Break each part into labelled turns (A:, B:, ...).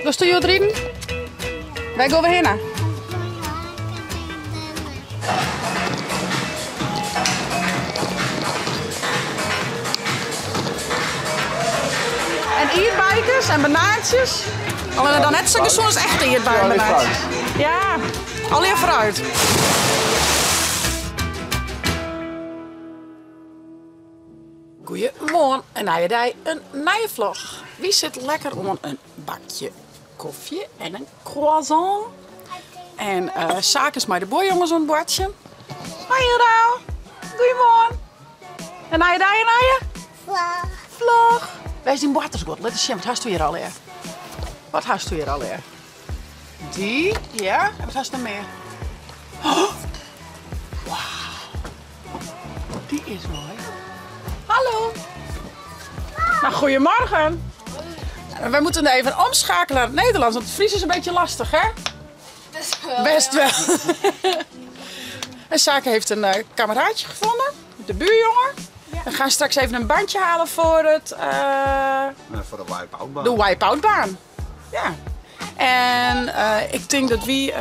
A: Dochsto hjoed riden? Wêr gean we hinne? En ierdbeikes en banaantsjes. Allinne dan net sa gesûn as echte ierdbeien en banaantsjes. Ja, allegear fruit. Goeiemoarn, in nije dei, in nije vlog. Wy sitte lekker oan in bakje kofje en in croissant. En uh, Saak is mei de buorjonges oan it boartsjen. Hoi Hilda, goeiemoarn. In nije dei, in nije?
B: Vlog.
A: Vlog. Wêr is dyn boartersguod? Lit ris sjen, wat hasto hjir allegear? Wat hasto hjir allegear? Dy, ja. En wat hast noch mear? Oh. Wauw. Dy is moai. Hallo. Nou, goedemorgen. Wij moeten even omschakelen naar het Nederlands, want het Fries is een beetje lastig, hè?
B: Best wel.
A: Best wel. En Sake heeft een uh, kameraadje gevonden, de buurjongen. Ja. We gaan straks even een bandje halen voor het... Uh,
C: voor de wipe-out baan.
A: De wipe-out baan. Ja. En uh, ik tink dat wy uh,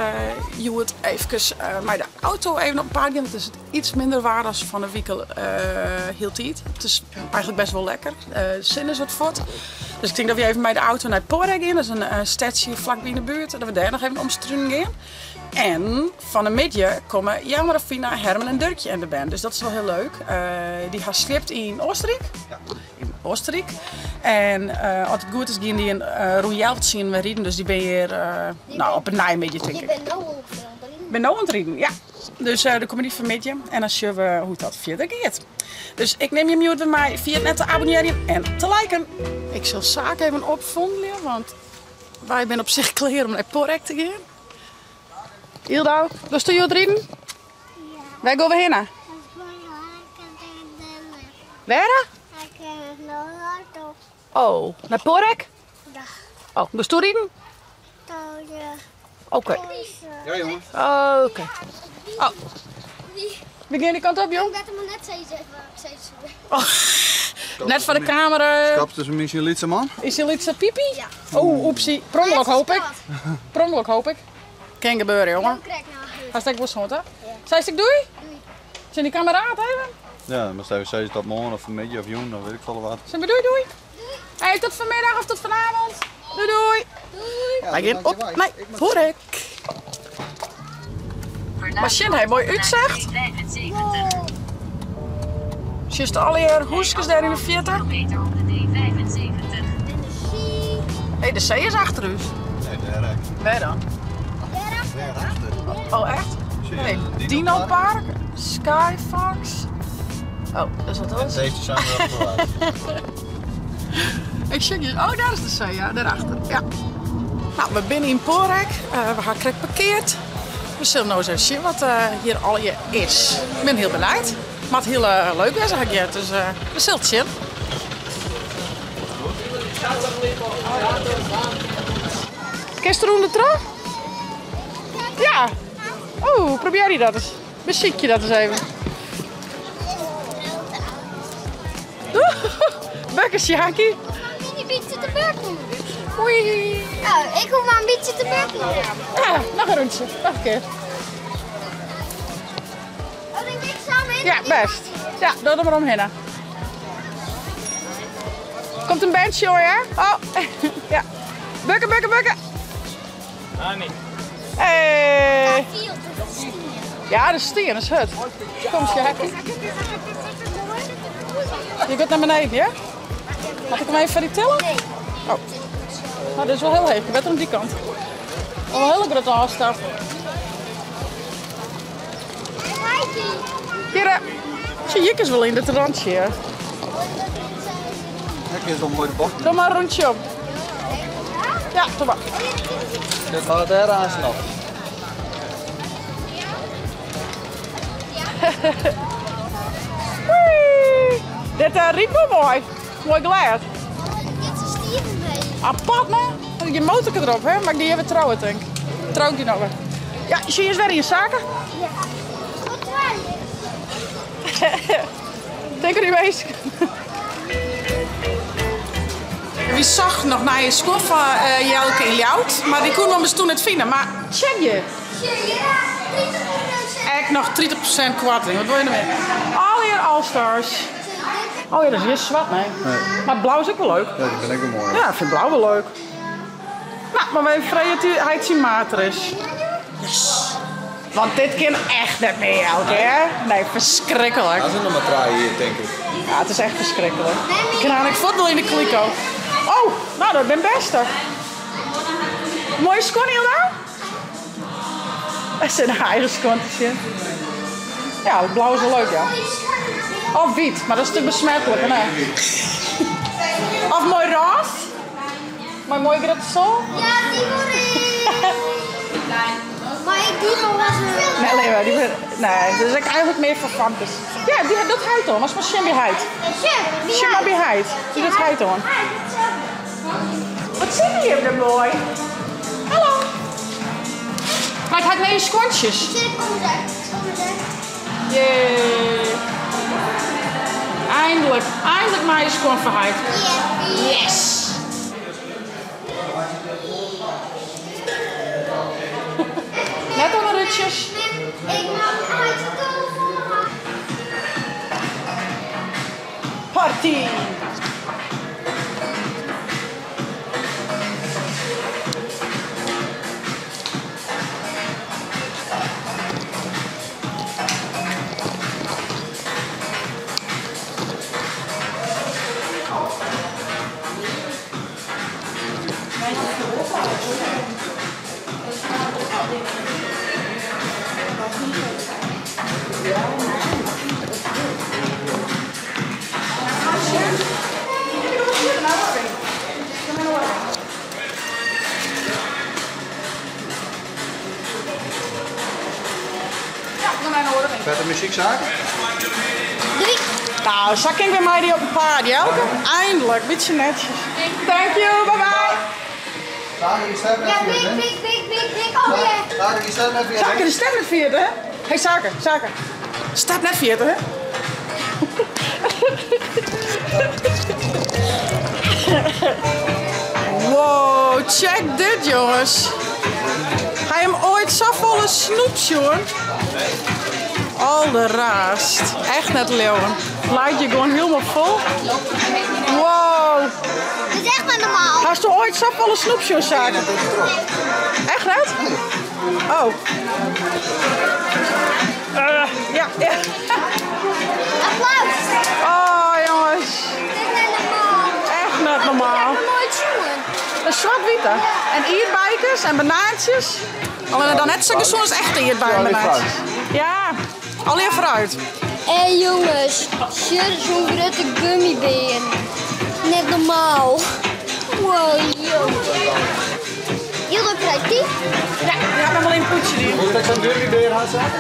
A: hjoed efkes uh, mei de auto even op paad gean. Want it is iets minder waar as fan 'e wike hieltyd. It is eigentlik best wol lekker. De sinne is wat fuort. Dus ik tink dat wy even mei de auto nei Porec gean. Dat is in stedsje flakby yn de buert. Dat we dêr noch even omstrunen gean. En fan 'e middei komme Jelmer, Fina, Herman en Durkje en de bern. Dus dat is wol hiel leuk. Dy ha sliept yn Oostenryk.
C: Ja.
A: Yn Oostenryk. En as it goed is gean dy in rûn healwei tsienen wer riden. Dus dy binne hjir no op 'e neimiddei tink ik.
B: Dy binne no al oan it riden.
A: Binne no oan it riden, ja. Dus dan komme dy fanmiddei en dan sjogge we hoe't dat fierder giet. Dus ik nim jim hjoed wer mei. Ferjit net te abonnearjen en te liken. Ik sil Saak even opfondelje, want wy binne op sich klear om nei Porec te gean. Yldau, dochsto hjoed riden?
B: Ja.
A: Wêr gean we hinne? Wêr? Oh, nei Porec?
B: Ja.
A: Oh, dochsto riden? Oké.
C: Ja, jongen.
A: Oké. Oh. We gean dy kant op, jong.
B: Ik wit him net sizze.
A: Oh. Net foar de kamera.
C: Skapt is in syn lytse man.
A: Is syn lytse pipi?
B: Ja.
A: Oh, oepsie. Per ûngelok hoop ik. Per ûngelok hoop ik. Kin gebeure, jongen. Hast ek wol soart, hè? Seist ek doei?
B: Doei.
A: Tsjin dy kammeraat even?
C: Ja, dan moatst even sizze tot moarn of fanmiddei of jûn, dan wit ik folle wat.
A: Sis mar doei doei. Hey, tot vanmiddag of tot vanavond. Doei doei.
B: Doei.
A: Wy gean op nei Porec. Mar sjen, hy moai útsicht. Sjochst allegear húskes dêr yn de fierte. Hey, de see is achter ús.
C: Nee, dêr ek.
A: Wêr dan?
C: Dêrachter.
A: Oh, echt? Nee, Dino Park, Skyfox. Oh, dat is wat oars.
C: Deze zijn we wel
A: Ik sjoch je. Oh, daar is de see, ja, daarachter. Ja. Nou, we binne yn Porec. We ha krekt parkeard. We sille no ris even sjen wat hjir allegear is. Ik bin hiel benijd. Moat hiel leuk wêze, ha ik heard. Dus we sille it sjen. Kinst der ûnder troch? Ja. Oh, probearje dat ris. Besykje dat ris even. Bukke, Sjaki.
B: Een beetje te bukken.
A: Oei.
B: Nou, ik hoef maar een beetje te bukken.
A: Ja, noch in rûntsje. Noch in kear.
B: Oh, dan ik samen in.
A: Ja, best. Ja, doch der mar omhinne. Komt in bandsje hoor, ja? Oh, ja. Bukke, bukke, bukke. Hey. Ja, de stien is hurd. Kom, Sjaki. Je gaat naar beneden, ja? Moat ik him even foar dy tille?
B: Nee.
A: Oh. Nou, dit is wol hiel heech. Better oan dy kant. Al in hiele grutte ôfstân. Hjir, sjoch, hjir kinst wol yn dit rantsje.
C: Ja, kinst wol moai de bocht.
A: Doch mar in rûntsje om. Ja, doe mar.
C: Dit waard dêr aanst noch.
A: Wee! Dit uh, rydt wol moai. Moai glêd.
B: Dit is Steven bij.
A: Apart, hè? Je motor erop, hè? Mar ik die even trouwen, denk ik. Trouw ik die nog weer. Ja, zie je eens weer in je zaken?
B: Ja. Wat waar
A: Tink oan dy minsken. Wy sochten noch nije skuon foar Jelke yn Ljouwert, mar dy koene we ommers toen net fine. Mar tsjek hjir. Ek noch 30% koarting, wat wol je noch mear? Allegear All-Stars. Oh ja, dat is gjin swart, nee. Mar blau is ek wol leuk.
C: Ja, dy binne ek wol moai.
A: Ja, ik fyn blau wol leuk. No, mar we even freegje oft heit syn maat der is. Yes! Want dit kin echt net mear, Jelke, hè? Nee, ferskriklik.
C: Dat is noch mar trije jier, tink ik.
A: Ja, it is echt ferskriklik. Ik kin eigentlik fuort wol yn de kliko. Oh, no, dat bin bêste. Moaie skuon, Hilda? Hy sit nei eigen skuon te sjen. Ja, blau is wol leuk, ja. Of wyt, mar dat is te besmetlik, hè? Of moai rôs. Mei moai grutte sol.
B: Ja, dy wol ik. Maar ik die wel wat
A: Nee, nee, die, nee, dat is ek eigentlik mear foar famkes. Ja, dy docht heit oan. Moatst mar sjen by heit. Sjen mar by heit. Dy docht heit oan. Wat sit hjir der moai. Hallo. Maar it hat nije skuontsjes. Jee. Eindelijk, eindelijk nije skuon foar heit. Yes. Net oan de rútsjes. Party!
C: Fette muzyksaak?
A: Nou, sa kin ik wer mei dy op 'en paad, Jelke. Eindelijk, bytsje netsjes. Thank you, bye bye.
B: Ja, big, big, big, big, big. Oh yeah.
A: Sake, de step net ferjitte, hè? Hey Sake, Sake. Step net ferjitte, hè? Wow, check dit jonges. Ha jim oait safolle snoep sjoen? Alderraarst. Echt net leauwen. Leit je gewoan hielendal fol. Wow.
B: Dit is echt net normaal.
A: Hasto oait safolle snoep sjoen, Sake? Echt net? Oh. Ja, ja.
B: Applaus.
A: Oh, jongens.
B: Dit is net normaal.
A: Echt net normaal.
B: Ik heb noch noait sjoen.
A: In swart-wite. En ierdbeikes en banaantjes. Allinne dan net sa gesûn as echte ierdbeien en banaantjes. Ja, allegear fruit.
B: Hé jongens, sjoch zo'n grutte gummybear. Net normaal. Wow, joh. Hilda krijgt die.
A: Ja, dy hat noch wol in pûdsje dien.
C: Wolst ek sa'n gummybear ha, Sake?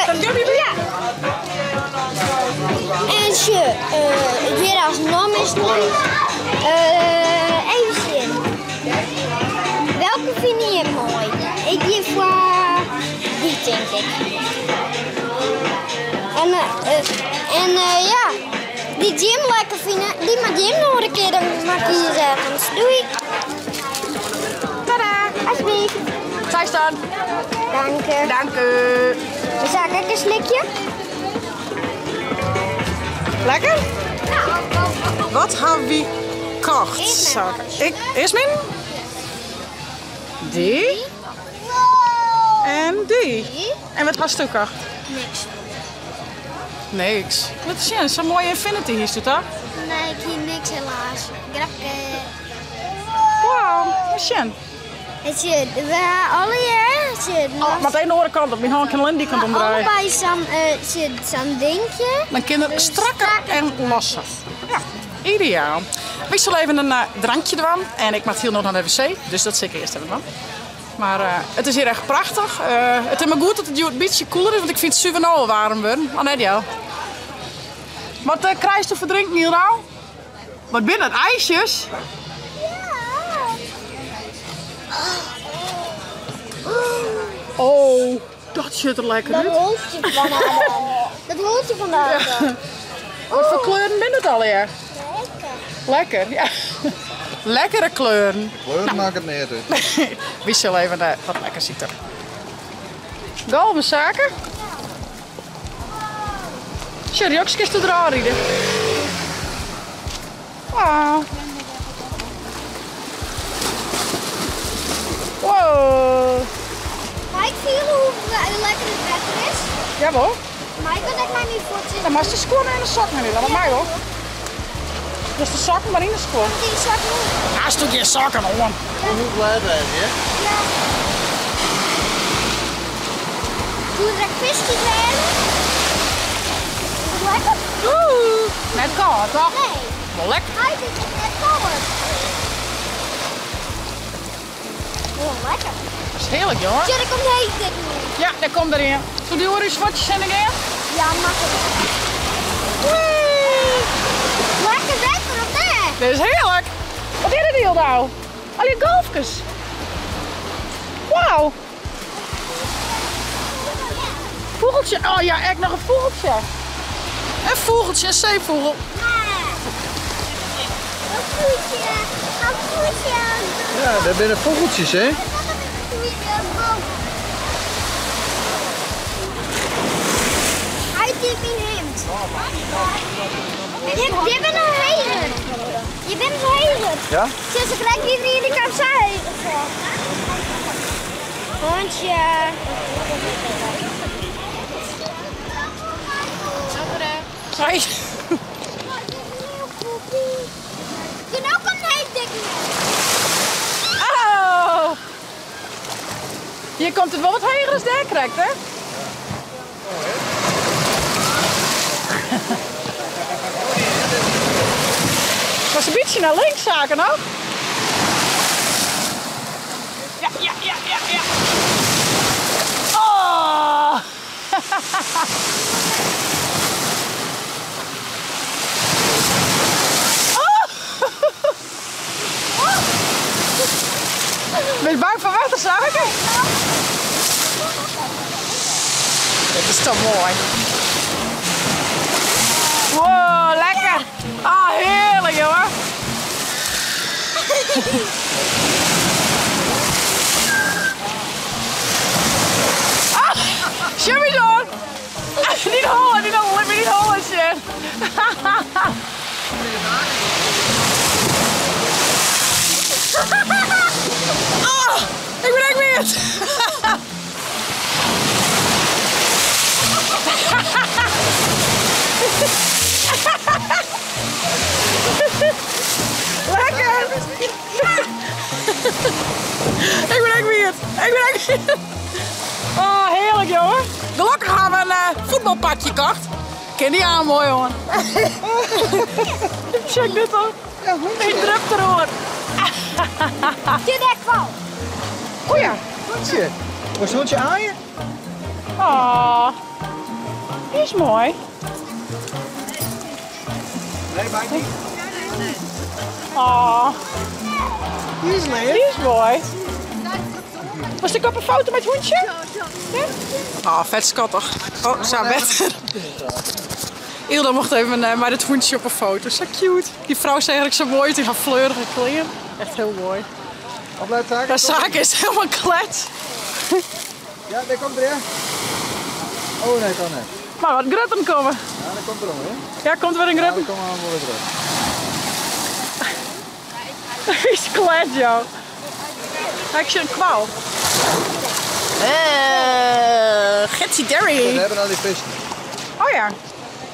A: Sa'n gummybear?
B: Ja. En sjoch, hjir as naam is noch iets. Even sjen. Welke fine je moai? Ik gean foar dy tink ik. En, en ja, dy't jim lekker fine, dy moat jim noch in kear dan mar kieze ergens. Doei!
A: Tada!
B: Alsjeblieft.
A: Zij staan.
B: Dank u.
A: Dank u.
B: Zal ik een slikje?
A: Lekker? Wat ha wy kocht? Sake? Ik, is myn? Dy. En dy. En wat hasto kocht?
B: Niks.
A: Niks. Lit sjen, sa'n moaie Infinity hiest toch?
B: Nee, ik hie niks helaas. Grapke.
A: Wow, sjen.
B: Het zit, we ha allegear. Zit,
A: Oh, moat even de oare kant op. Myn hân kin allinne dy kant omdraaie.
B: Allebei sa'n sa'n dinkje.
A: Dan kin er strakker en losser. Ja, ideaal. Wy sille even in drankje dwaan en ik moat hiel no nei de wc, dus dat sil ik earst even dwaan. Mar it is hjir echt prachtich. It is mar goed dat it hjoed in bytsje koeler is, want ik fyn it suver no al waarm wurden. Oh net jou. Wat krijst foar drinken hielendal? Wat binne dat, ijsjes? Oh, dat sjocht der lekker
B: Dat
A: út.
B: hoofdje van de Dat hoofdje van de auto.
A: Wat foar kleuren binne it allegear?
B: Lekker.
A: Lekker, ja. Lekkere kleuren.
C: De kleuren makket neat út.
A: Wy sille even wat lekkers ite. Golven Sake. Sjoch, Rjoks, kinst der ôfride. Wow. Wow.
B: Mag ik fiele hoe lekker het wetter is?
A: Jawel.
B: Maar ik kan ek mei myn fuotsjes.
A: Dan moatst de skuon en de sokken in, dat mei wol. Dus de sokken mar yn de skuon.
B: Die sokken oan.
A: Hast gjin sokken oan.
C: Hoe glêd wêze, hè?
B: Ja. Soe der ek fiskjes wêze? Is it lekker?
A: Oeh, net kâld, toch?
B: Nee.
A: Wol lekker.
B: Hy is ek net kâld. Oh, lekker.
A: Dat is hearlik, jonge.
B: Tja, der komt heet dit nu.
A: Ja, der komt der ien. Soe dy oer ús fuotsjes hinne gean?
B: Ja, maklik. Lekker wetter of net?
A: Dit is hearlik. Wat is dit hiel nou? Al die golfkes. Wauw. Fûgeltsje. Oh ja, ek noch in fûgeltsje. In fûgeltsje, in seefûgel.
B: Een voetje, een voetje.
C: Ja, dêr binne fûgeltsjes, hè?
B: Uit die mijn hemd. Je bent al heger. Je bent heger.
C: Ja?
B: Ze is gelijk niet in de kant zo heger. Hondje.
A: Sorry.
B: Nou komt hij dik
A: Oh! Hier komt het wel wat heger als daar krijgt, hè? Was een beetje naar links zaken nog. Ja, ja, ja, ja, ja. Oh! Oh! Ben je bang voor water, Sake? Dit is toch mooi. Wow, lekker. Ah, heerlijk, jongen. Ah, Jimmy dan. Niet hollen, niet hollen, niet hollen, shit. Ah, ik ben echt weer. Lekker! Ik ben echt weer. Ik ben echt weer. Oh, heerlijk, jongen. Gelukkig hebben we een voetbalpakje gekocht. Ken die aan, mooi, jongen. Check dit op. Geen drup erhoor.
B: Je dek wel.
A: Oh ja.
C: Hondje. Was het hondje aan je?
A: Oh, die is mooi.
C: Nee, bijt niet.
A: Oh,
C: Die is leuk.
A: die is mooi. Was ik op een foto met het hondje? Ja? Oh, vet schattig. Oh, zo beter. Ilda mocht even met het hondje op een foto. Zo cute. Die vrouw is eigenlijk zo mooi. Die haar fleurige kleren. Echt heel mooi.
C: Oplet, Sake.
A: De zaak is helemaal klets.
C: Ja, daar komt er, ja. Oh nee, kan niet.
A: Maar wat grutten komen.
C: Ja, daar komt er om, hè.
A: Ja, komt weer een
C: Ja,
A: grutten.
C: daar komen we allemaal weer terug.
A: Hij is klets, joh. Kijk, een kwal. Getty Derry.
C: We hebben al die visjes.
A: Oh ja,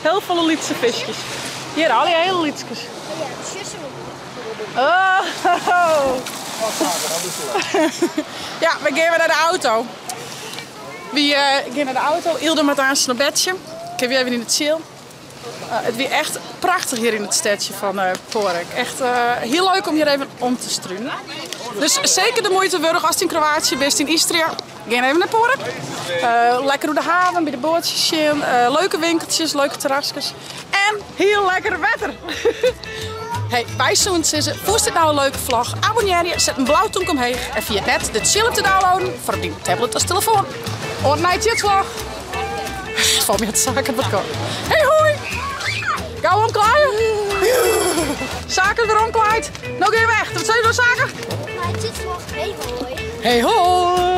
A: heel veel lietse visjes. Hier, al die hele lietskes.
B: Ja, zussen.
A: Oh. Ja, we gaan weer naar de auto. We gaan naar de auto. Ilda met aan zijn bedje. Ik heb weer even in het chill. Het weer echt prachtig hier in het stadje van Poreč. Echt heel leuk om hier even om te struinen. Dus zeker de moeite waard als je in Kroatië bent, in Istria. Ga even naar Poreč. Lekker door de haven, bij de bootjes in. Leuke winkeltjes, leuke terrasjes. En heel lekker wetter. Hey, wij zullen zeggen, vond dit nou een leuke vlog? Abonneer je, zet een blauw toenk omheen en via het net de chill op te downloaden voor op die tablet als telefoon. Oort naar je vlog. Val me het zaken wat kan. Hey hoi! Gauw omklaaien! Saken weer omklaaid. No gean we echt. Wat sei je no, Saken?
B: Mei dit mocht hey hoi.
A: Hey hoi.